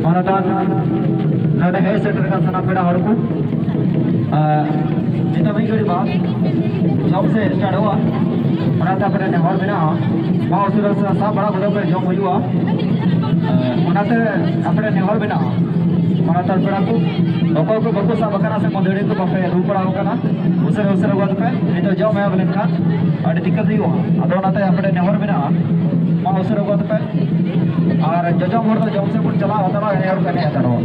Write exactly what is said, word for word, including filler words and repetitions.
ᱚᱱᱟᱛᱮ ᱱᱚᱰᱮ ᱦᱮᱡ ᱥᱮᱴᱮᱨ ᱟᱠᱟᱱ ᱥᱟᱱᱟᱢ ᱯᱮᱲᱟ ᱦᱚᱲ ᱠᱚ, ᱟᱨ ᱱᱤᱛᱚᱜ ᱢᱤᱫ ᱜᱷᱟᱹᱲᱤᱡ ᱵᱟᱫ ᱡᱚᱢ ᱥᱮ ᱥᱴᱟᱨᱴᱚᱜᱼᱟ᱾ ᱚᱱᱟᱛᱮ ᱟᱯᱮ ᱴᱷᱮᱱ ᱱᱮᱦᱚᱨ ᱢᱮᱱᱟᱜᱼᱟ, ᱢᱟ ᱩᱥᱟᱹᱨᱟ ᱩᱥᱟᱹᱨᱟ ᱥᱟᱵ ᱵᱟᱲᱟ ᱠᱚᱫᱚ ᱯᱮ, ᱡᱚᱢ ᱦᱩᱭᱩᱜᱼᱟ᱾ ᱟᱨ ᱚᱱᱟᱛᱮ ᱟᱯᱮ ᱴᱷᱮᱱ ᱱᱮᱦᱚᱨ ᱢᱮᱱᱟᱜᱼᱟ, ᱚᱱᱟᱛᱮ ᱯᱮᱲᱟ ᱠᱚ ᱚᱠᱚᱭ ᱠᱚ ᱵᱟᱠᱚ ᱥᱟᱵ ᱟᱠᱟᱱᱟ ᱥᱮ ᱢᱟᱹᱫᱟᱹᱲᱤ ᱠᱚ ᱵᱟᱯᱮ ᱨᱩ ᱵᱟᱲᱟ ᱟᱠᱟᱱᱟ, ᱩᱥᱟᱹᱨᱟ ᱩᱥᱟᱹᱨᱟ ᱜᱚᱫ ᱯᱮ, ᱱᱤᱛᱚᱜ ᱡᱚᱢ ᱮᱦᱚᱵ ᱞᱮᱱᱠᱷᱟᱱ ᱟᱹᱰᱤ ᱫᱤᱠᱠᱟᱛ ᱦᱩᱭᱩᱜᱼᱟ᱾ ᱟᱫᱚ ᱚᱱᱟᱛᱮ ᱟᱯᱮ ᱴᱷᱮᱱ ᱱᱮᱦᱚᱨ ᱢᱮᱱᱟᱜᱼᱟ, ᱢᱟ ᱩᱥᱟᱹᱨᱟ ᱜᱚᱫ ᱯᱮ᱾ ᱟᱨ ᱡᱚᱡᱚᱢ ᱦᱚᱲ ᱫᱚ ᱡᱚᱢ ᱥᱮᱫ ᱵᱚᱱ ᱪᱟᱞᱟᱣ ᱦᱟᱛᱟᱲᱚᱜᱼᱟ, ᱮᱱᱮᱡ ᱦᱚᱲ ᱠᱚ ᱮᱱᱮᱡ ᱦᱟᱛᱟᱲᱚᱜᱼᱟ᱾